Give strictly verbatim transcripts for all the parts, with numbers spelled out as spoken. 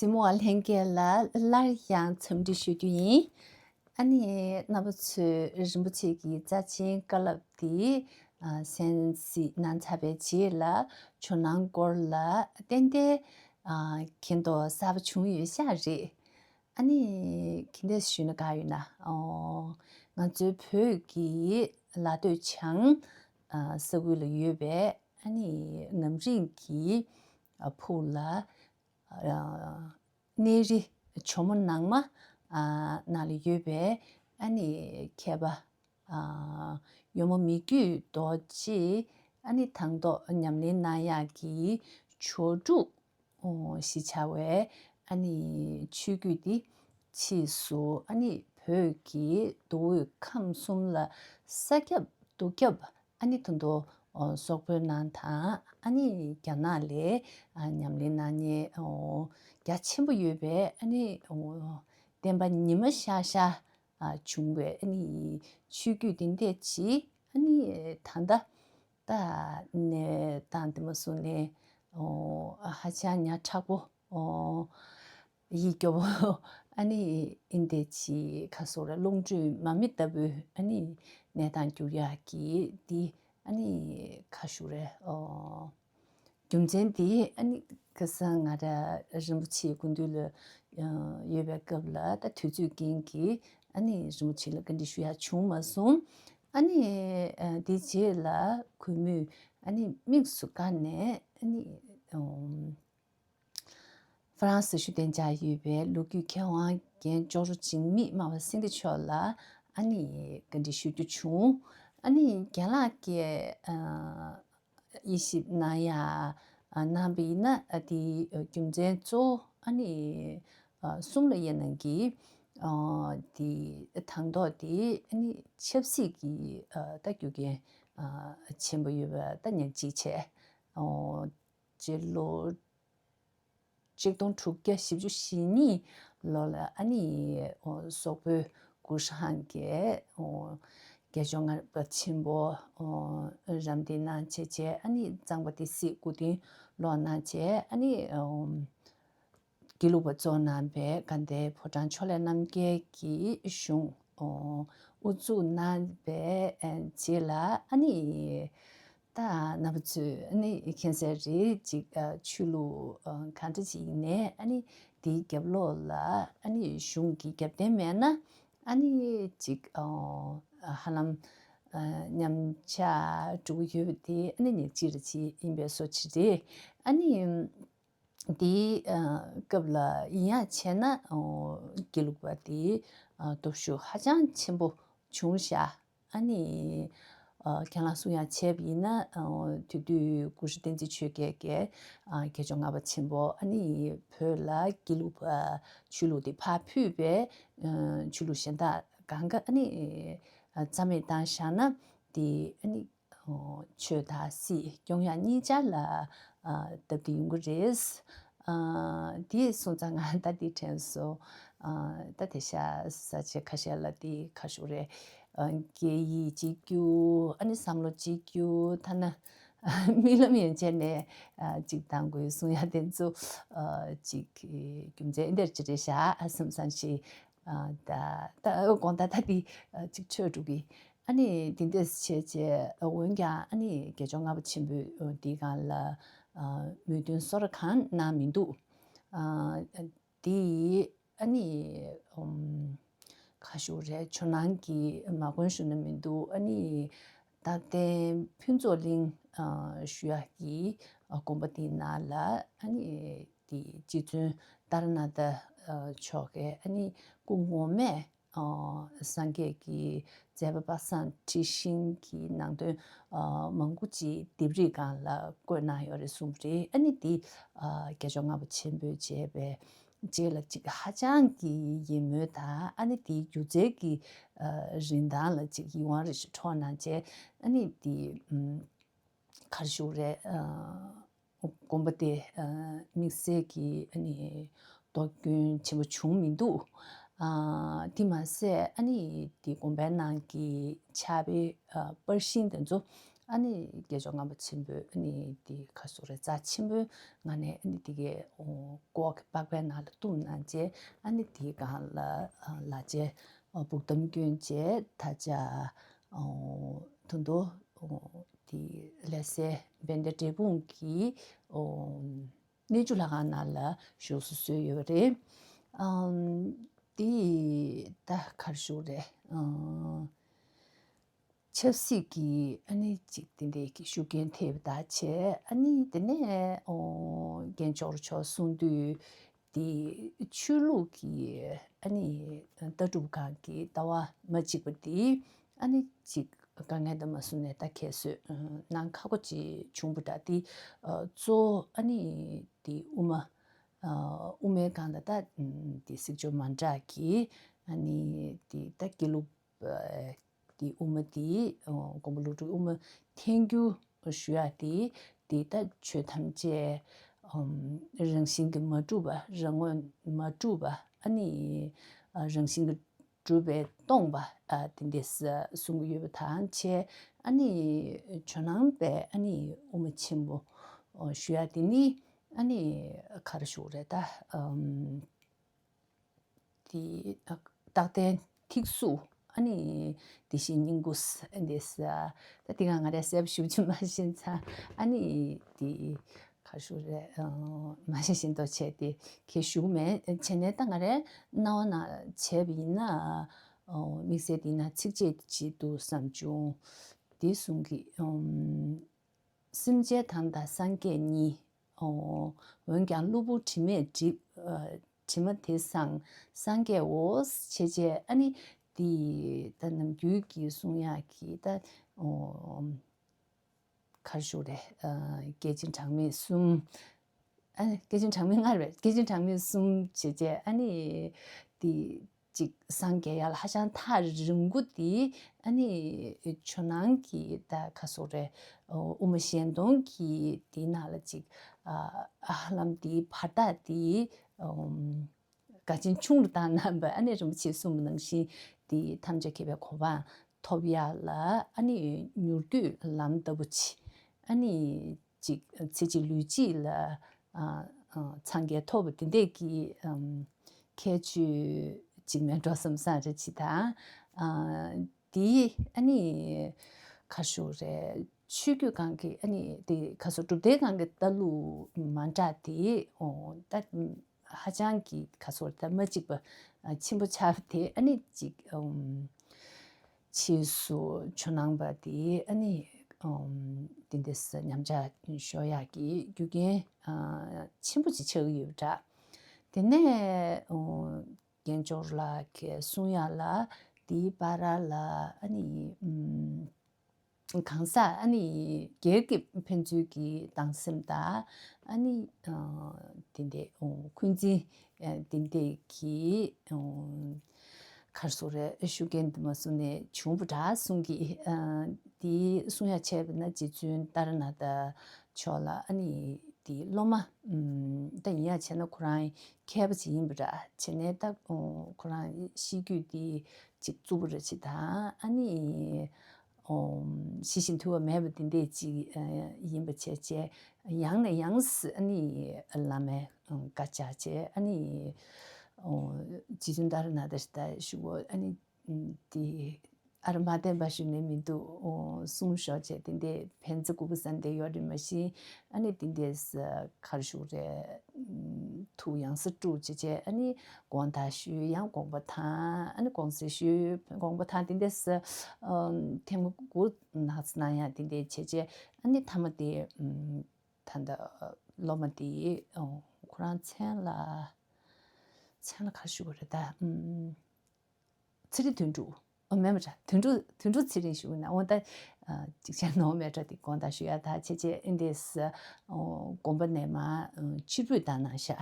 གཟིགས་མོ་བ་ལྷན་རྒྱས་ལ་སླར་ཡང་འཚམས་འདྲི་ཞུ་རྒྱུ་ཡིན། ཨ་ནི་རྣམ་པ་ཚོས་རིན་པོ་ཆེ་གི་རྩ་ཆེན་བཀའ་སློབ་འདི་ཨ་གསན་གཟིགས་གནང་ཚར་བའི་རྗེས་ལ་ཇོ་ནང་སྐོར་ལ་ཏན་ཏན་ཨ་མཁྱེན་རྟོགས་གསར་པ་བྱུང་ཡོད་ཤག་རེད། ཨ་ནི་ག་འདྲས་ཞུས་ན་དགའ་ཡོད་ན། ཨོ། ང་ཚོའི་བོད་ཀྱི་ལ་སྟོད་བྱང་ཨ་ས་ཁུལ་ལ་ཡོད་པའི་ཨ་ནི་ངམ་རིང་གི་ཨ་ཕུག་ལ་ཨ་གནས་རི་ཇོ་མོ་ནང་མ་ཨ་ནང་ལ་ཡོད་པའི་ཨ་ནི་མཁས་པ་ཨ་གཡོན་མོ་མི་བསྐྱོད་རྡོ་རྗེ། ཨ་ནི་དང་ཐོག་ཉམས་ལེན་གནང་ཡག་གི་ཇོ་དྲུག་ཞེས་བྱ་བའི་ཨ་ནི་ཆོས་བརྒྱུད་འདི་ཕྱིས་སུ་ཨ་ནི་བོད་ཀྱི་མདོ་དབུས་ཁམས་གསུམ་ལ་ས་ཁྱབ་རྡོ་ཁྱབ་ཨ་ནི་ད་དུང་སོག་པོའི་ནང་དང་ཨ་ནི་རྒྱ་ནག་ལ་ཉམས་ལེན་གནང་མཁན་རྒྱ་ཆེན་པོ་ཡོད་པའི་ཨ་ནི་བསྟན་པ་ཉི་མ་ཤར་ཤར་བྱུང་བའི་ཨ་ནི་ཆོས་བརྒྱུད་འདི་འདྲས་ཅིག་ཨ་ནི་ད་ལྟ་ད་གནས་སྟངས་འདི་མ་སོང་ནས་ཨོ་ཧ་ཅང་ཉག་ཕྲ་པོ། ཨོ་ཡིད་སྐྱོ་བོ། ཨ་ནི་ཨིན་དེ་ཅི་ཁ་སོ་ར་ལོངས་སྤྱོད་མ་མི་ལྟ་བུའི་ཨ་ནི་གནས་སྟངས་འགྱུར་ཡག་གི་འདི་ཨ་ནི་ཁ་ཤུ་རེ། ཨོ་རྒྱུ་མཚན་འདི་ཨ་ནི་ཁ་སང་ང་ར་རིན་པོ་ཆེའི་སྐུ་མདུན་ལ་ཡོད་པའི་སྐབས་ལ་ད་དུས་ཚོད་རྐྱེན་གྱིས་ཨ་ནི་རིན་པོ་ཆེ་ལ་བཀའ་འདྲི་ཞུ་ཡག་བྱུང་མ་སོང་། ཨ་ནི་ཨ་དེ་རྗེས་ལ་གུས་མོས་ཨ་ནི་དམིགས་སུ་བཀར་ནས་ཨ་ནི་ཨམ་ཧྥ་རན་སི་ཞུ་གཏན་འཇགས་ཡོད་པའི་ལོ་རྒྱུས་མཁས་དབང་རྒན་ཅོག་རོ་འཇིགས་མེད་སྨྲ་བ་སེང་གེ་མཆོག་ལ་ཨ་ནི་བཀའ་འདྲི་ཞུ་རྒྱུ་བྱུང་། ཨ་ནི་རྒན་ལགས་ཀྱིས་ཨ་དབྱེ་ཞིབ་གནང་ཡ་ཨ་གནང་བ་ཡིན་ན་ཨ་དེ་རྒྱུ་མཚན་གཙོ་བོ་ཨ་ནི་ཨ་གསུམ་ལ་དབྱེ་གནང་གི། ཨ་དེ་དང་ཐོག་དེ་ཨ་ནི་ཆབ་སྲིད་ཀྱི་ཨ་ད་རྒྱུ་རྐྱེན་ཨ་ཆེན་པོ་ཡོད་པ་ད་ཉག་གཅིག་བྱས། ཨོ་སྤྱི་ལོ་ཆིག་སྟོང་དྲུག་བརྒྱ་བཞི་བཅུ་ཞེ་གཉིས་ལོ་ལ་ཨ་ནི་ཨོ་སོག་པོའི་གུ་ཧྲང་གིས་ཨོ་རྒྱལ་མཆོག་ལྔ་པ་ཆེན་པོ་ཨོ་རམ་འདེགས་གནང་བྱས་བྱས། ཨ་ནི་གཙང་པ་ཏི་སེ་སྐུ་མདུན་ལོག་གནང་བྱས། ཨ་ནི་ཨོ་དགེ་ལུགས་པ་གཙོ་གནང་བའི་དགའ་ལྡན་ཕོ་བྲང་ཕྱོགས་ལས་རྣམ་རྒྱལ་གྱི་གཞུང་ཨོ་དབུ་འཛུགས་གནང་བའི་རྗེས་ལ་ཨ་ནི་ད་རྣམ་པ་ཚོས་ཨ་ནི་མཁྱེན་གསལ་རེད། ཅིག་ཨ་ཆོས་ལུགས་ཨ་གང་འདྲ་ཅིག་ཡིན་ནའི་ཨ་ནི་དེའི་རྒྱབ་ལོགས་ལ་ཨ་ནི་གཞུང་གི་རྒྱབ་རྟེན་མེད་ན་ཨ་ནི་ཅིག་ཨ་ཧ་ལམ་ཨ་ཉམས་ཆག་འགྲོ་གི་ཡོད་པ་དེ་ཨ་ནི་ཉག་གཅིག་རེ་ཅིག་ཡིན་པའི་བཟོ་ཅིག་རེད། ཨ་ནི་དེའི་ཨ་སྐབས་ལ་ཡིན་ཡང་བྱས་ན་ཨོ་དགེ་ལུགས་པ་དེ་ཨ་སྟོབས་ཤུགས་ཧ་ཅང་ཆེན་པོ་བྱུང་ཤག་ཨ་ནི་ཨ་ཁྱེད་རང་གསུང་ཡག་བྱས་པ་ཡིན་ན་ཨོ་དེ་དུས་གུ་ཤྲི་བསྟན་འཛིན་ཆོས་རྒྱལ་གྱིས་ཨ་རྒྱལ་མཆོག་ལྔ་པ་ཆེན་པོ་ཨ་ནི་བོད་ལ་དགེ་ལུགས་པ་ཆོས་ལུགས་དེ་ཕར་ཕུད་པའི་ཨ་ཆོས་ལུགས་གཞན་དག་གང་ག་ཨ་ནི་ཨ་རྩ་མེད་བཏང་བཞག་ན་དེ་ཨ་ནི་ཆོས་དང་སྲིད་སྐྱོང་ཡག་གཉིས་ཆ་ལ་ཨ་སྟབས་བདེ་ཡོང་གི་རེད། ཨ་དེ་སོང་ཙང་ང་ད་དེ་དྲན་སོང་། ཨ་ད་དེ་ཤ་ས་ཆེ་ཁ་ཤས་ལ་དེ་ཁ་ཤུག་རེད། ཨ་སྐད་ཡིག་གཅིག་གྱུར་ཨ་ནི་བསམ་བློ་གཅིག་གྱུར་ཐ་ན་རྨི་ལམ་ཡན་ཆད་ནས་ཨ་གཅིག་བཏང་དགོས་གསུང་ཡག་དེ་ཚོ་ཨ་གཅིག་རྒྱུ་མཚན་འདིར་ཅི་རེད་ཤག་ཨ་བསམ་བསམ་ཞིག་ཨ་ད་ད་དགོངས་དག་ད་དེ་ཨ་གཅིག་འཕྲོད་འགྲོ་གི། ཨ་ནི་དེ་འདྲས་བྱས་བྱས་འོན་ཀྱང་ཨ་ནི་རྒྱལ་མཆོག་ལྔ་པ་ཆེན་པོས་འདིའི་སྒང་ལ་མོས་མཐུན་སོ་སོར་གང་གནང་མི་འདུག་ཨ་དེ་ཨ་ནི་ཁ་ཤུག་རེད། ཇོ་ནང་གི་མ་དགོངས་ཞུ་ན་མི་འདུག་ཨ་ནི་རྟག་བརྟན་ཕུན་ཚོགས་གླིང་ཞུ་ཡག་གི་དགོན་པ་དེའི་ནང་ལ་ཨ་ནི་དེ་རྗེ་བཙུན་ཏཱ་ར་ནཱ་ཐ་མཆོག་གིས་ཨ་ནི་སྐུ་ངོ་མས་སངས་རྒྱས་ཀྱི་མཛད་པ་པ་སངས་ཁྲི་ཤིང་གི་ནང་དོན་མང་པོ་ཅིག་ལྡེབས་རིས་སྒང་ལ་བཀོད་གནང་ཡོད་རེད་གསུངས་པ་རེད། ཨ་ནི་འདི་རྒྱལ་མཆོག་ལྔ་པ་ཆེན་པོས་མཛད་པའི་རྗེས་ལ་ཅིག་ཧ་ཅང་གི་ཡིད་སྨོན་དང་ཨ་ནི་དེའི་སྒྱུ་རྩལ་གྱི་རིན་ཐང་ལ་ཅིག་ཡིད་དབང་རེ་ཞིག་འཕྲོག་གནང་བྱས། ཨ་ནི་དེ་ག་རེ་ཞུ་དགོས་རེད། དགོན་པ་དེ་དམིགས་བསལ་གྱི་ཨ་ནི་གཏོར་སྐྱོན་ཆེན་པོ་བྱུང་མི་འདུག་དེ་མ་ཟད་ཨ་ནི་དེ་དགོན་པའི་ནང་གི་ཕྱག་དཔེ་པར་ཤིང་དེ་ཚོ་ ཨ་ནི་སྐྱེས་མཆོག་ངང་པ་ཆེན་པོས་ཨ་ནི་དེ་ག་སོ་རེ་རྩ་ཆེན་པོའི་ངང་ནས་ཨ་ནི་དེ་གའི་ཨོ་ཀོག་གི་པགས་པའི་ནང་ལ་བཏུམས་གནང་རྗེས། ཨ་ནི་དེའི་སྒང་ལ་ཨ་ལག་ཆས་ཨོ་སྦུག་དམ་གྱོན་རྗེས། ད་ཆ་ཨོ་ད་དུང་ཨོ་དེ་ལྷ་སའི་བན་དེ་འབྲས་སྤུངས་ཀྱི་ཨོ་གནས་མཆོག་ལྷ་ཁང་ནང་ལ་བཞུགས་སུ་གསོལ་ཡོད་པ་རེད། ཨམ་དེ་ད་ག་རེ་ཞུ་དགོས་རེད། ཨམ་ཆབ་སྲིད་ཀྱི་ཨ་ནི་ཅིག་དེ་འདྲའི་གི་ཤུགས་རྐྱེན་ཐེབས་པ་དང་བྱས། ཨ་ནི་དེ་ནས་ཨོ་རྒན་ཇོར་མཆོག་གསུང་དུས་དེ་ཆོས་ལུགས་ཀྱི་ཨ་ནི་ལྟ་གྲུབ་སྒང་གི་ལྟ་བ་མ་གཅིག་པ་དེ་ཨ་ནི་ཅིག་དཀའ་ངལ་དུ་མ་བཟུང་ནས་ད་ཁྱད་གསོད་གནང་ཁག་པོ་ཅིག་བྱུང་བ་འདྲ། དེ་གཙོ་བོ་ཨ་ནི་དེ་དབུ་མ་དབུ་མའི་སྒང་ལ་ད་དེ་གཟིགས་ཕྱོགས་མ་འདྲ་གི་ཨ་ནི་དེ་ད་དགེ་ལུགས་དེ་དབུ་མ་དེ་ཨོ་དགོན་པ་ལུང་དྲུག་དབུ་མ་ཐལ་འགྱུར་ཞུ་ཡག་དེ་དེ་ལྟ་ཆོས་ཐམས་ཅད་ཨམ་རང་བཞིན་གྱིས་མ་གྲུབ་པ། རང་ངོས་མ་གྲུབ་པ། ཨ་ནི་ཨ་རང་བཞིན་གྱིས་གྲུབ་པས་སྟོང་པ་ཨ་དེ་འདྲས་གསུང་གི་ཡོད་པ་དང་བྱས། ཨ་ནི་ཇོ་ནང་པའི་ཨ་ནི་དབུ་མ་ཆེན་པོ་ཨོ་ཞུ་ཡག་དེ་ནི་ཨ་ནི་ག་རེ་ཞུ་དགོས་རེད་ད། ཨམ་དེ་རྟག་བརྟན་ཐེག་གཟུགས། ཨ་ནི་དེ་བཞིན་སྙིང་པོ། ཨ་འདི་ས་ད་དེ་ག་ང་རས་གསལ་པོ་ཞུ་རྒྱུ་མ་ཤེས་ཙང་། ཨ་ནི་དེ་ག་ཞུ་རེད། ཨ་མ་ཤེས་བཞིན་དུ་བྱས་ཏེ་ཁྱེད་ཞུ་མེད་བྱས་ནས། ད་ང་རས་རྣ་བ་ན་བྱས་པ་ཡིན་ན། ཨ་དམིགས་བསལ་དེ་ན་ཚིགས་བཅད་ཅིག་འདུག་བསམ་བྱུང་། དེ་གསུང་གི་ཨམ། སེམས་ཅན་དང་དང་སངས་རྒྱས་གཉིས། ཨོ། འོན་ཀྱང་གློ་བུར་དྲི་མས་བསྒྲིབས། ཨ་དྲི་མ་དེ་སངས་སངས་རྒྱས་འོ། བྱས་བྱས་ཨ་ནི་དེ་ད་ནམ་རྒྱུན་གྱི་གསུང་ཡག་གི་ད་ཨོ་ག་རེ་ཞུ་དགོས་རེད། ཨ་སྐྱེས་ཆེན་གྲངས་མེད་གསུམ། ཨ་ནི་སྐྱེས་ཆེན་གྲངས་མེད་ལྔ་རེད། སྐྱེས་ཆེན་གྲངས་མེད་གསུམ་བྱས་བྱས་ཨ་ནི་དེ་ཅིག་སངས་རྒྱས་ཡག་ལ་ཧ་ཅང་ཐག་རིང་པོ་དེ། ཨ་ནི་ཇོ་ནང་གི་ད་ག་ཟེར་དགོས་རེད། ཨོ་དབུ་མ་གཞན་སྟོང་གི་དེའི་ནང་ལ་ཅིག་ཨ་ཧ་ལམ་དེའི་བར་ཐག་དེ་ཨམ་དགའ་ཆེན་ཆུང་རུ་བཏང་གནང་བ། ཨ་ནི་རིན་པོ་ཆེས་གསུངས་པ་ནང་བཞིན་དེ་ཐམས་ཅད་མཁྱེན་པའི་གོ་འཕང་ཐོབ་ཡག་ལ་ཨ་ནི་མྱུར་དུས་ལམ་ལྟ་བུ་ཅིག་ཨ་ནི་ཅིག་ཚེ་གཅིག་ལུས་གཅིག་ལ་ཨ་ཨ་སངས་རྒྱས་ཐོབ་པ་དེ་འདྲས་ཀྱི་ཨམ་ཁྱད་ཆོས་ཅིག་མེད་འགྲོ་བསམ་བསམ་རེ་བྱེད་ད། ཨ་དེ་ཨ་ནི་ག་རེ་ཞུ་དགོས་རེད། ཆོས་བརྒྱུད་སྒང་གི་ཨ་ནི་དེ་ག་ཟེར་དགོས། གྲུབ་མཐའི་སྒང་གི་ལྟ་ལུགས་མ་འདྲ་དེ་ཨོ་ད་ཧ་ཅང་གི་ག་ཟེར་དགོས་རེད། ད་མ་གཅིག་པ་ཨ་ཆེན་པོ་ཆགས་པ་དེ་ཨ་ནི་ཅིག་ཨམ་ཕྱིས་སུ་ཇོ་ནང་པ་དེ་ཨ་ནི་ཨམ་དེ་འདྲས་ཉམས་ཆག་ཤོར་ཡག་གི་རྒྱུ་རྐྱེན་ཨ་ཆེན་པོ་ཅིག་ཆགས་ཀྱི་ཡོད་པ་འདྲ། དེ་ནས་ཨོ་རྒན་ཇོར་ལགས་ཀྱིས་གསུང་ཡག་ལ་དེའི་བར་ལ་ཨ་ནི་ཨམ་གང་ཟག་ཨ་ནི་སྒེར་གྱི་ཕན་ཚུན་གྱི་སྡང་སེམས་དང་། ཨ་ནི་ཨ་དེ་འདྲས་ཨོ་འཁོན་འཛིན་ཨ་དེ་འདྲས་ཀྱི་ཨོ་ག་རེ་ཟེར་དགོས་རེད། ཤུགས་རྐྱེན་དུ་མ་བཟུང་ནས་བྱུང་བ་འདྲ་གསུང་གི། ཨ་དེ་གསུང་ཡག་བྱས་པ་ན་རྗེ་བཙུན་ཏཱ་ར་ནཱ་ཐ་མཆོག་ལ་ཨ་ནི་དེ་སློབ་མ་ཨམ་ད་ཡིན་ཡག་བྱས་ན་ཁོ་རང་མཁས་པ་ཅིག་ཡིན་པ་འདྲ་བྱས་ནས། ད་ཨོ་ཁོ་རང་གཤིས་རྒྱུད་དེ་ཅིག་རྩུབ་པོ་རེ་ཅིག་དང་། ཨ་ནི་ཨོ་ཞི་ཞིང་དུལ་བ་མེད་པ་དེ་འདྲས་ཅིག་ཨ་ཡིན་པ་བྱས་བྱས། ཡང་ནས་ཡང་སྲིད་ཨ་ནི་བླ་མའི་བཀའ་བཅག་བྱས། ཨ་ནི་ཨོ་རྗེ་བཙུན་ཏཱ་ར་ནཱ་ཐ་ཞེས་ད་ཞུ་བོ་ཨ་ནི་དེ་ཨ་རུ་མ་བསྟན་པ་ཞུ་ནས་མི་འདུག་ཨོ་གསུང་ཤོག་བྱས། དེ་འདྲས་ཕན་ཚུན་གུས་པ་བསམ་བསྡད་ཡོད་རེད། མ་གཞི་ཨ་ནི་དེ་འདྲས་ག་རེ་ཞུ་དགོས་རེད། ཐུགས་ཡང་སེ་དཀྲུགས་བྱས་བྱས། ཨ་ནི་དགོངས་དག་ཞུས། ཡང་དགོངས་པ་དང་། ཨ་ནི་དགོངས་སེལ་ཞུས། དགོངས་པ་དང་དེ་འདྲས་ཨམ་ཐེངས་མ་དགུ་ནགས་ཚལ་ནང་ཡང་དེ་འདྲས་བྱས་བྱས། ཨ་ནི་མཐའ་མ་དེ་ཨམ་ད་ལྟ་སློབ་མ་དེ་ཨོ་ཁོ་རང་མཚན་ལ་མཚན་ལ་ག་རེ་ཞུ་དགོས་རེད་ད། ཨམ་ཚེ་རིང་དོན་གྲུབ། ཨོ་མེད་མ་རེད། དོན་གྲུབ། དོན་གྲུབ་ཚེ་རིང་ཞུ་ན་འོ་ད། ཨ་ཅིག་བྱས་ནོར་མེད་འགྲོ། དེ་དགོངས་དག་ཞུ་ཡག་ད་བྱས་བྱས། ཨེ་འདྲས་ཨོ་དགོན་པ་ནས་མར་ཕྱིར་འབུད་བཏང་གནང་ཤག་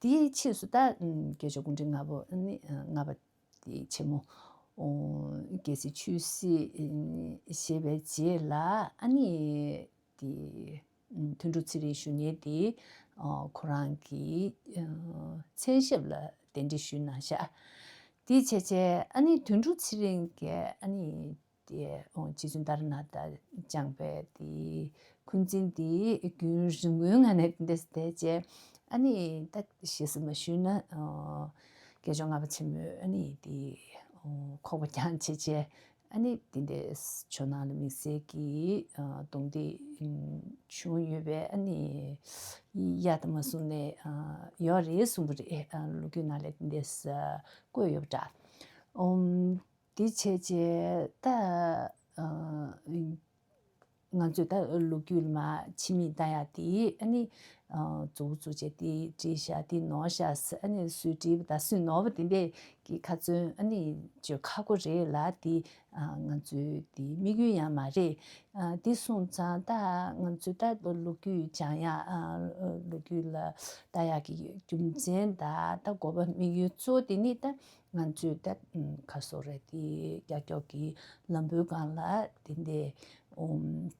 དེའི་ཕྱིས་སུ་ད་ཨམ་སྐྱབས་མཆོག་སྐུ་ཕྲེང་ལྔ་པ་ནི་ཨ་ལྔ་པ་དེ་ཆེན་མོ་ཨོ་རྒྱལ་སྲས་ཆོས་སྲིད་ཨམ་བཞེས་པའི་རྗེས་ལ་ཨ་ནི་དེ་ཨམ་དོན་གྲུབ་ཚེ་རིང་ཞུ་མཁན་དེ་ཨོ་ཁོ་རང་གི་ཨ་མཚན་ཞབས་ལ་གདན་འདྲེན་ཞུས་གནང་ཤག་དེ་བྱས་བྱས་ཨ་ནི་དོན་གྲུབ་ཚེ་རིང་གིས་ཨ་ནི་ ཨོ་རྗེ་བཙུན་ཏཱ་ར་ནཱ་ཐ་བསྐྱངས་པའི་དེ་འཁོན་འཛིན་དེ་རྒྱུན་རིང་པོའི་ངང་ནས་འདི་འདྲས་བསྡད་བྱས། ཨ་ནི་ད་ཞེ་ས་མ་ཞུས་ན་ཨོ་སྐྱབས་མགོན་ལྔ་པ་ཆེན་པོས་ཨ་ནི་དེ་ཨོ་ཁོག་པ་བརྒྱངས་བྱས་བྱས། ཨ་ནི་དེ་འདྲའི་ཇོ་ནང་ལ་དམིགས་བསལ་གྱི་ཨ་རྡུང་རྡེག་ཨམ་བྱུང་ཡོད་པས། ཨ་ནི་གཡའ་དང་མ་བཟུང་ནས་ཨ་ཡོད་རེད་གསུངས་པ་རེད། ཨ་ལོ་རྒྱུས་ནང་ལ་དེ་འདྲས་ཨ་བཀོད་ཡོད་པ་འདྲ། ཨོམ་དེ་བྱས་རྗེས་ད་ཨ་ང་ཚོས་ད་ལོ་རྒྱུས་ལ་མ་ཕྱི་མིག་ལྟ་ཡག་དེ་ཨ་ནི་ཨ་མཛུབ་གུ་བཙུགས་བྱས་དེ་བྲིས་བཞག་དེ་ནོར་བཞག་ཨ་ནི་སུས་བྲིས་པ་དང་སུས་ནོར་བ་དེ་འདྲས་ཀྱི་ཁ་ཚོན་ཨ་ནི་བརྗོད་ཁག་པོ་རེད་ལ། དེ་ཨ་ང་ཚོའི་དེ་དམིགས་ཡུལ་ཡང་མ་རེད། ཨ་དེ་སོང་ཙང་ད་ང་ཚོས་ད་ལོ་རྒྱུས་སྦྱང་ཡག་ཨ་ལོ་རྒྱུས་ལ་ལྟ་ཡག་གི་རྒྱུ་མཚན་དང་ད་དགོས་པ་དམིགས་ཡུལ་གཙོ་བོ་དེ་ནི་ད་ང་ཚོས་ད་ཨམ་ག་རེ་ཟེར་དགོས་རེད། དེ་ཀྱག་ཀྱོག་གི་ལམ་བུའི་སྒང་ལ་དེ་འདྲའི་ཨོམ་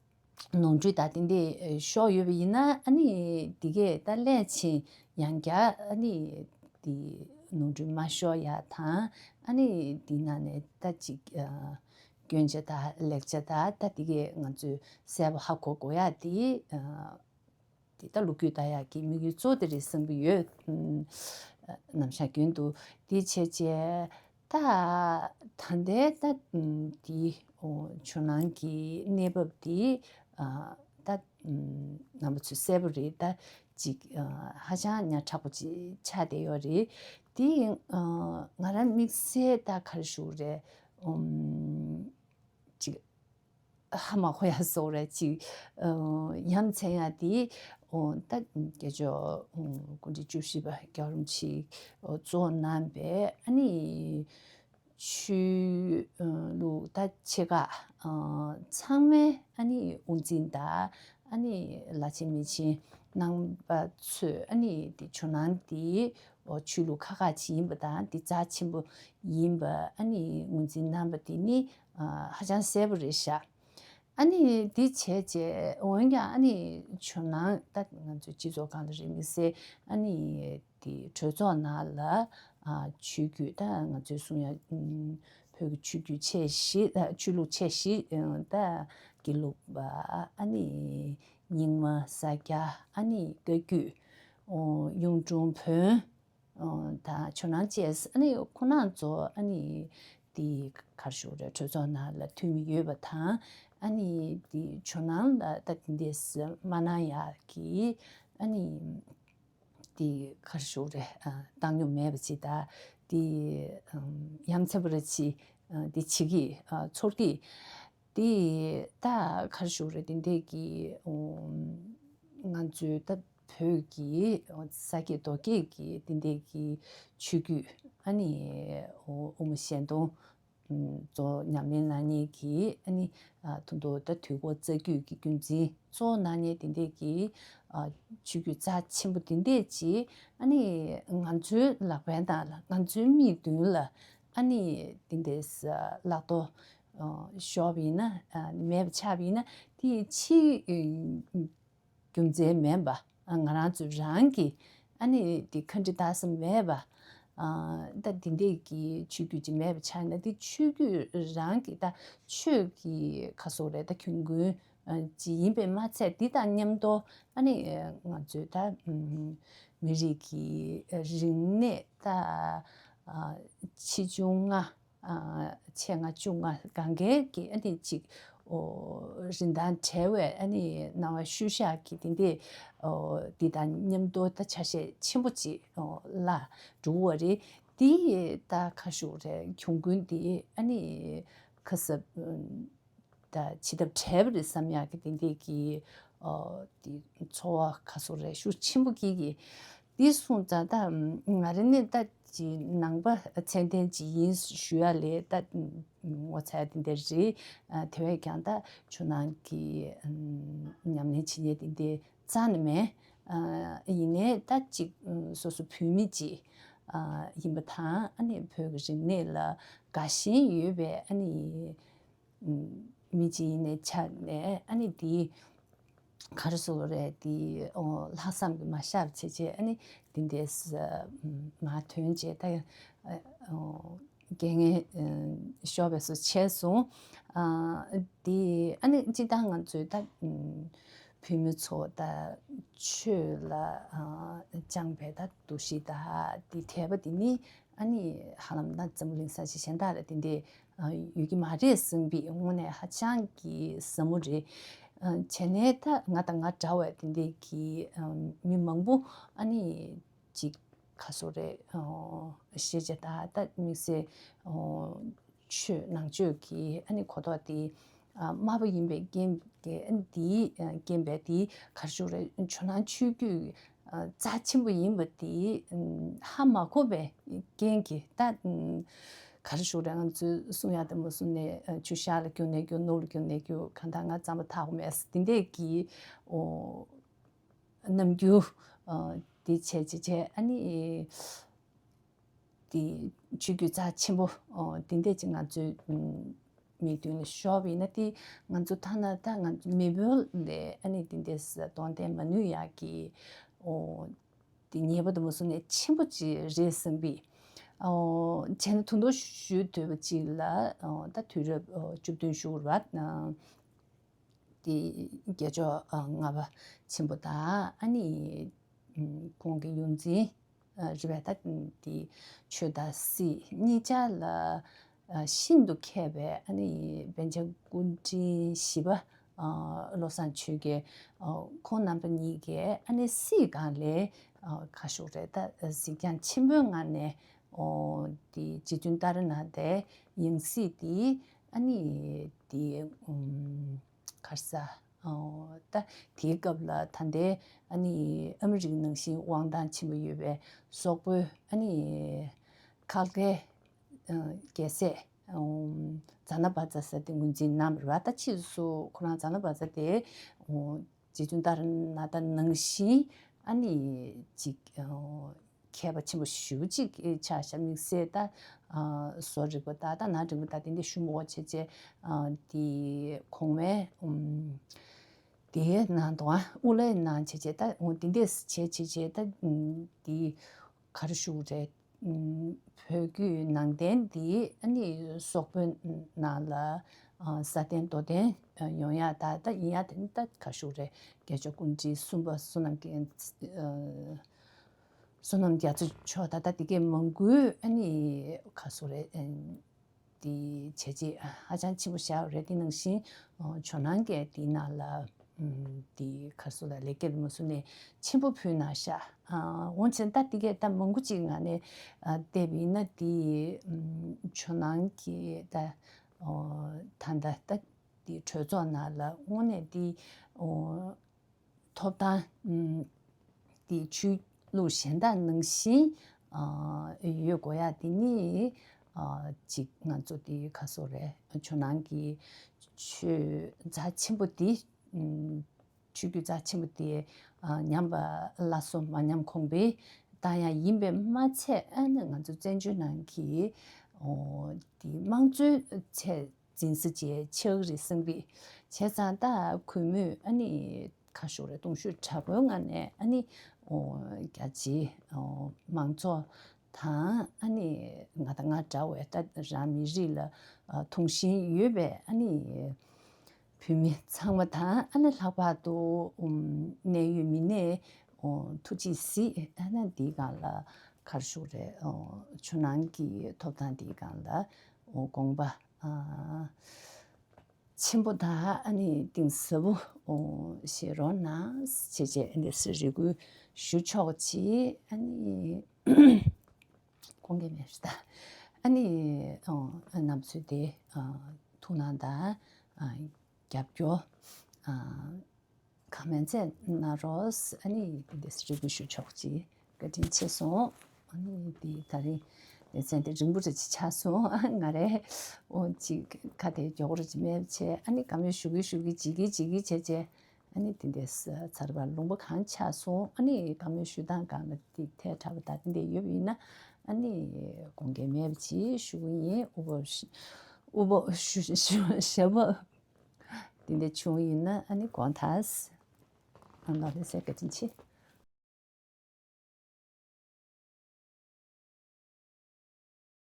ནོར་འཁྲུལ་དང་དེ་འདྲའི་ཤོར་ཡོད་པ་ཡིན་ན། ཨ་ནི་དེ་གས་ད་སླད་ཕྱིན་ཡང་བསྐྱར་ཨ་ནི་དེ་ནོར་འཁྲུལ་མ་ཤོར་ཡག་དང་། ཨ་ནི་དེ་ནང་ནས་ད་ཅིག་ཨ་སྐྱོན་ཆ་དང་ལེགས་ཆ་དང་ད་དེ་གས་ང་ཚོས་གསལ་པོ་ཧ་གོ་དགོས་ཡག་དེ་ཨ་དེ་ད་ལོ་རྒྱུས་ལྟ་ཡག་གི་དམིགས་ཡུལ་གཙོ་བོ་དེ་རེད་བསམ་གྱི་ཡོད། ཨམ་ནམ་ཞག་རྒྱུན་དུ་དེ་བྱས་རྗེས་ད་ད་ལྟའི་ད་ཨམ་དེ་ཨོ་ཇོ་ནང་གི་གནས་བབ་དེ་ཨ་ད་ཨམ་རྣམ་པ་ཚོས་གསལ་པོ་རེད། ད་ཅིག་ཨ་ཧ་ཅང་ཉག་ཕྲ་པོ་ཅིག་ཆགས་བསྡད་ཡོད་རེད། དེ་ཨ་ང་རང་དམིགས་བསལ་ད་ག་རེ་ཞུ་དགོས་རེད། ཨམ་ཅིག་ཧ་མ་གོ་ཡག་བཟོ་འདྲ་ཅིག་ཨ་ཡ་མཚན་ཡག་དེ་ཨོ་ད་སྐྱབས་མགོན་ཨོ་སྐུ་ཕྲེང་བཅུ་བཞི་པ་རྒྱལ་བ་རིན་པོ་ཆེས་ཨོ་གཙོ་བོ་གནང་པའི་ཨ་ནི་ཆོས་ཨ་ལུགས་ད་ཆེ་ཁག་ཨ་ཚང་མའི་ཨ་ནི་དབུ་འཛིན་དང་ཨ་ནི་བླ་ཆེན་མི་ཆེན་རྣམ་པ་ཚོས་ཨ་ནི་དེ་ཇོ་ནང་དེ་ཨོ་ཆོས་ལུགས་ཁག་ཁག་ཅིག་ཡིན་པ་དང་དེ་རྩ་ཆེན་པོ་ཡིན་པ་ཨ་ནི་ངོས་འཛིན་གནང་པ་དེ་ནི་ཨ་ཧ་ཅང་གསལ་པོ་རེད་ཤག་ཨ་ནི་འདི་བྱས་རྗེས་འོན་ཀྱང་ཨ་ནི་ཇོ་ནང་ད་ང་ཚོའི་སྤྱི་ཚོགས་སྒང་ལ་རེད་མི་སེ་ཨ་ནི་དེ་གྲོས་ཚོགས་ནང་ལ་ཨ་ཆོས་བརྒྱུད་ད་ང་ཚོའི་གསུང་ཡ་ཨུམ་བོད་ཀྱི་ཆོས་བརྒྱུད་ཆེ་བཞི་ཨ་ཆོས་ལུགས་ཆེ་བཞི་ཨ་ད་དགེ་ལུགས་པ་ཨ་ནི་རྙིང་མ་ས་སྐྱ་ཨ་ནི་བཀའ་བརྒྱུད་ཨོ་གཡུང་དྲུང་བོན། ཨོ་ད་ཇོ་ནང་བཅས་ཨ་ནི་ཁོང་རྣམ་ཚོ་ཨ་ནི་དེ་ག་རེ་ཞུ་དགོས་རེད། གྲོས་ཚོགས་ནང་ལ་འཐུས་མི་ཡོད་པ་དང་། ཨ་ནི་དེ་ཇོ་ནང་ལ་ད་དེ་འདྲས་མ་གནང་ཡག་གི་ཨ་ནི་དེ་ག་རེ་ཞུ་དགོས་རེད། ཨ་བཏང་སྙོམས་མེད་པ་ཅིག་དང་དེ་ཨམ་ཡ་མཚན་པོ་ར་ཅིག་ཨ་དེ་བྱེད་ཀྱི་ཨ་ཚོར་གྱི། དེ་ད་ག་རེ་ཞུ་དགོས་རེད། དེ་འདྲས་ཀྱི་ཨོ་ང་ཚོའི་ད་བོད་ཀྱི་ཨོ་ས་སྐྱེས་རྡོ་སྐྱེས་ཀྱི་དེ་འདྲས་ཀྱི་ཆོས་བརྒྱུད་ཨ་ནི་ཨོ་དབུ་མ་ཞལ་མཐོང་གཙོ་བོ་ཉམས་ལེན་གནང་མཁན་གྱི་ཨ་ནི་ཨ་ད་དུང་ད་དུས་འཁོར་རྩ་རྒྱུད་ཀྱི་བརྒྱུད་འཛིན་གཙོ་བོ་གནང་མཁན་དེ་འདྲས་ཀྱི་ཨ་ཆོས་བརྒྱུད་རྩ་ཆེན་པོ་དེ་འདྲས་ཀྱིས་ཨ་ནི་ང་ཚོའི་ལག་པའི་ནང་ལ་ང་ཚོའི་མིག་མདུན་ལ་ཨ་ནི་དེ་འདྲས་ལག་ཐོག་ཨ་ཤོར་བ་ཡིན་ན་ཨ་མེད་པ་ཆགས་པ་ཡིན་ན་དེ་ཕྱིའི་རྒྱུ་མཚན་མིན་པ། ཨ་ང་རང་ཚོ་རང་གི་ཨ་ནི་དེ་ཁ་འདྲི་ལྟ་ས་མེད་པ། ཨ་ད་དེ་འདྲས་ཀྱི་ཆོས་བརྒྱུད་ཅིག་མེད་པ་ཆགས་ན་དེ་ཆོས་བརྒྱུད་རང་གི་ད་ཆོས་ཀྱི་ག་རེ་ཟེར་དགོས་རེད། ད་གྱོང་གུན་ཨ་ཅིག་ཡིན་པས་མ་ཚད་དེ་དང་མཉམ་དུ་ཨ་ནི་ང་ཚོའི་ད་ཨམ་མི་རིགས་ཀྱི་རིག་གནས་ད་ཨ་ཆེ་ཆུང་ལྔ། ཨ་ཆེ་ལྔ་ཆུང་ལྔ་གང་གའི་གི་ཨ་ནི་ཅིག་ཨོ་རིན་ཐང་བྲལ་བའི་ཨ་ནི་སྣང་བ་ཤུགས་བཞག་གི་དེ་འདྲས་ཨོ་འདི་དང་མཉམ་དུ་ད་ཆ་ཤས་ཆེན་པོ་ཅིག་ཨོ་ལ་འགྲོ་བ་རེད། དེ་ད་ག་རེ་ཞུ་དགོས་རེད། གྱོང་གུན་དེ་ཨ་ནི་ཁ་གསབ་ད་བྱེད་ཐབས་བྲལ་བ་རེད་བསམ་ཡག་གི་དེ་འདྲས་ཀྱི་ཨོ་དེ་ཚོར་བ་ག་རེ་ཟེར་དགོས་རེད། ཤུགས་ཆེན་པོ་སྐྱེ་གི། དེ་སོང་ཙང་ད་ང་རང་ནི་ད་ཅིག་ནང་པ་ཚད་ལྡན་ཅིག་ཡིན་ཞུ་ཡ་ལས་ད་ངོ་ཚ་ཡ་དེ་འདྲ་རེད། ཨ་དེ་བས་ཀྱང་ད་ཇོ་ནང་གི་ཨམ་ཉམས་ལེན་བྱེད་མཁན་དེ་འདྲ་རྩ་ནས་མེད། ཨ་ཡིན་ནའི་ད་ཅིག་ཨམ་སོ་སོ་བོད་མི་ཅིག་ཨ་ཡིན་པ་དང་ཨ་ནི་བོད་ཀྱི་རིག་གནས་ལ་དགའ་ཞེན་ཡོད་པའི་ཨ་ནི་མི་གཅིག་ཡིན་ནའི་ཆ་ནས་ཨ་ནི་དེ་ག་རེ་ཟེར་དགོས་རེད། དེ་ཨོ་ལྷག་བསམ་གྱིས་མ་བཞག་པ་བྱས་བྱས་ཨ་ནི་དེ་འདྲས་མར་ཐོན་བྱས་ད་ཨོ་ རྐྱེན་ངན་ཤོར་བས་སུ་བྱས་སོང་། དེ་ཨ་ནི་སྤྱིར་བཏང་ང་ཚོའི་ད་བོད་མི་ཚོ་ད་ཆོས་ལ་བཅངས་པའི་ད་འདུ་ཤེས་ད་དེ་དད་པ་དེ་ནི་ཨ་ནི་ཧ་ལམ་ད་འཛམ་བུ་གླིང་ས་ཆ་གཞན་དག་ལ་དེ་འདྲས་ཡོད་ཀྱི་མ་རེད་བསམ་པའི་དངོས་གནས་ཧ་ཅང་གི་ཟབ་མོ་རེད། བྱས་ནས་ད་ང་དང་ང་འདྲ་བའི་དེ་འདྲས་ཀྱི་མི་མང་པོ་ཨ་ནི་ཅིག་ག་སོ་རེད། ཤེས་བྱ་ད་ད་དམིགས་བསལ་ཆོས་ནང་ཆོས་ཀྱི་ཨ་ནི་གོ་རྟོགས་དེ་དམའ་པོ་ཡིན་པའི་རྐྱེན་གྱིས་ཨ་ནི་དེའི་རྐྱེན་པས་དེའི་ག་རེ་ཞུ་རེད། ཇོ་ནང་ཆོས་བརྒྱུད་རྩ་ཆེན་པོ་ཡིན་པ་དེ་ཧ་མ་གོ་བའི་རྐྱེན་གྱིས་ད་ག་རེ་ཞུ་རེད། ང་ཚོས་གསུང་ཡག་དེ་མ་གསུང་ནས་ཆུ་ཤར་ལ་རྒྱུག་ནས་རྒྱུག་ནུབ་ལ་རྒྱུག་ནས་རྒྱུག་གང་ལྟར་ང་རྩམ་པ་འཐག་གོ་མེད་དེ་འདྲས་ཀྱི་རྣམ་འགྱུར་དེ་བྱས་བྱས་བྱས་ཨ་ནི་དེ་ཆོས་བརྒྱུད་རྩ་ཆེན་པོ་དེ་འདྲས་ཅིག་ང་ཚོའི་མིག་མདུན་ལ་ཤོར་བ་ཡིན་ན་དེ་ང་ཚོ་ཐ་ན་ད་ང་ཚོ་མི་བོད་ལས་ཨ་ནི་དེ་འདྲས་གདོང་བསྟན་མ་ནུས་ཡག་གི་དེ་ཉེས་པ་དུ་མ་སོང་ནས་ཆེན་པོ་ཅིག་རེད་བསམ་པའི་བྱས་ན་དུང་དུ་ཞུ་འདོད་པ་ཅིག་ལ་ད་དུས་རབས་བཅུ་བདུན་ཞུ་བར་བ། དེ་རྒྱལ་མཆོག་ལྔ་པ་ཆེན་པོ་དང་ཨ་ནི་ཁོང་གི་ཡོངས་འཛིན་རེད་པས། ད་དེ་ཆོས་དང་སྲིད་གཉིས་ཆར་ལ་ཤིན་ཏུ་མཁས་པའི་ཨ་ནི་པཎ་ཆེན་སྐུ་ཕྲེང་བཞི་པ་བློ་བཟང་ཆོས་རྒྱན་ཁོང་རྣམ་པ་གཉིས་ཀས་ཨ་ནི་སྲིད་སྒང་ལས་ཁ་ཤུགས་རེད། ད་གཟིགས་རྒྱང་ཆེན་པོའི་ངང་ནས་དེ་རྗེ་བཙུན་ཏཱ་རེ་ནཱ་ཐའི་ཡང་སྲིད་དེ་ཨ་ནི་དེ། ག་རེ་ཟ། ད་དེའི་སྐབས་ལ་ད་ལྟའི་ཨ་ནི་ཨ་མི་རི་ཀ་ནང་བཞིན་དབང་ཐང་ཆེན་པོ་ཡོད་པའི་སོག་པོའི་ཨ་ནི་ཁ་བརྡའི་རྒྱལ་སྲས་ཛ་ན་བཛྲ་ཟེར་དེ་ངོས་འཛིན་གནང་བ་རེད་པ། ད་ཕྱིས་སུ་ཁོ་རང་ཛ་ན་བཛྲ་དེ་རྗེ་བཙུན་ཏཱ་རེ་ནཱ་ཐ་ནང་བཞིན་ཨ་ནི་ཅིག་མཁས་པ་ཆེན་པོ་ཞེ་པོ་ཅིག་ཆགས་ཤག་དམིགས་བསལ་ད་བཟོ་རིག་པ་དང་ད་ནང་རིག་པ་དང་དེ་འདྲ་ཞུ་མི་དགོས་བྱས་བྱས་དེ་གོང་མའི་དེའི་ནང་དུའང་དབུ་བླའི་ནང་བྱས་བྱས་ད་འོ་དེ་འདྲས་བྱས་བྱས་བྱས་ད་དེ་ག་རེ་ཞུ་དགོས་རེད། བོད་བརྒྱུད་ནང་བསྟན་འདི་ཨ་ནི་སོག་པོའི་ནང་ལ་སྲ་བརྟན་དོ་ལྡན་ཡོང་ཡག་ད་ད་ཡིན་ཡག་དེ་ནི་ད་ག་ཞུ་རེད། རྒྱལ་མཆོག་སྐུ་ཕྲེང་གསུམ་པ་བསོད་ནམས་རྒྱལ་བསོད་ནམས་རྒྱ་མཚོ་མཆོག་ད་ལྟ་དེ་གས་མང་པོའི་ཨ་ནི་ག་སོ་རེད། དེ་བྱས་རྗེས་ཧ་ཅང་ཆེན་པོ་བཞག་རེད། དེ་ནང་བཞིན་ཇོ་ནང་གས་དེའི་ནང་ལ་དེ་ག་སོ་ལ་ལེགས་སྐྱེས་མ་སུ་ནས་ཆེན་པོ་ཕུལ་གནང་ཤག་འོན་ཀྱང་ད་དེ་གས་ད་མང་པོ་ཅིག་ང་ནས་བལྟས་པ་ཡིན་ན་དེ་ཇོ་ནང་གི་ད་ད་ད་ད་དེ་གྲོས་ཚོགས་ནང་ལ་དངོས་གནས་དེ་ཐོབ་ཐང་དེ་ཆོས་ལུགས་གཞན་དག་ནང་བཞིན་ཡོད་དགོས་ཡ་དེ་ནི་ཅིག་ང་ཚོ་དེ་ག་སོ་རེད། ཇོ་ནང་གི་ཆོས་རྩ་ཆེན་པོ་དེ་ཆོས་བརྒྱུད་རྩ་ཆེན་པོ་དེ་ཉམས་པ་སླར་གསོ་མ་ཉམས་གོང་འཕེལ་བཏང་ཡ་ཡིན་པས་མ་ཚད་ཨ་ནི་ང་ཚོ་བཙན་བྱོལ་ནང་གི་དེ་དམངས་གཙོའི་ཚད་འཛིན་ས་བཅས་ཆགས་རེད་བསམ་གི། བྱས་ཙང་ད་གུས་མོས་ཨ་ནི་ཁ་ཤོར་རེ་གཏོང་ཤུགས་དྲག་པོའི་ངང་ནས་ཨ་ནི་རྒྱ་ཆེའི་མང་ཚོགས་དང་ཨ་ནི་ང་དང་ང་འདྲ་བའི་ད་རང་མི་རིགས་ལ་དུང་ཞེན་ཡོད་པའི་ཨ་ནི་བོད་མི་ཚང་མ་དང་ཨ་ནི་ལྷག་པར་དུ་གནད་ཡོད་མི་སྣའི་ཐུགས་རྗེས་གཟིགས་ཨ་ནི་འདིའི་སྒང་ལ་ག་རེ་ཞུ་རེད། ཇོ་ནང་གི་ཐོབ་ཐང་འདིའི་སྒང་ལ་དགོངས་པ་ཆེན་པོ་དང་ཨ་ནི་གཏིང་ཟབ་པོ་བཞེས་རོགས་གནང་ཞེས་བྱས་ཨ་ནི་རེ་སྐུལ་ཞུ་ཆོག་ཅིག་ཨ་ནི་དགོངས་འགལ་མེད་ད། ཨ་ནི་རྣམ་ཚོས་དེ་ཐུགས་སྣང་དང་རྒྱབ་སྐྱོར་གང་མང་བྱས་གནང་རོགས། ཨ་ནི་འདི་འདྲས་རེ་སྐུལ་ཞུ་ཆོག་ཅིག་བཀའ་དྲིན་ཆེ་སོང་། ཨ་ནི་འདི་ད་རིང་ལེ་ཚན་དེ་རིང་པོ་རེ་ཅིག་ཆགས་སོང་། ང་རེ་འོ་ཅིག་ཁ་དེ་མགྱོགས་རེ་ཅིག་མེད་བྱས་ཨ་ནི་བཀའ་མོལ་ཞུ་གི་ཞུ་གི་བྱེད་ཀྱི་བྱེད་ཀྱི་བྱས་བྱས་ཨ་ནི་འདི་འདྲས་ཚར་བ་ལུང་པ་གང་ཆགས་སོང་། ཨ་ནི་བཀའ་མོལ་ཞུ་སྟངས་སྒང་ལ་འདི་ཐལ་དྲགས་པ་ད་འདི་འདྲས་ཡོད་པ་ཡིན་ན་ཨ་ནི་དགོངས་འགལ་མེད་པ་ཅིག་ཞུ་གི་ཡིན། དབུ་འབོ་ཞུ་དབུ་འབོ་ཞུ་ཞུ་ཞབས་འབོ། དེ་འདྲ་བྱུང་ཡིན་ན་ཨ་ནི་དགོངས་དག་ཨ་ལགས་ལགས་སེ་བཀའ་དྲིན་ཆེ།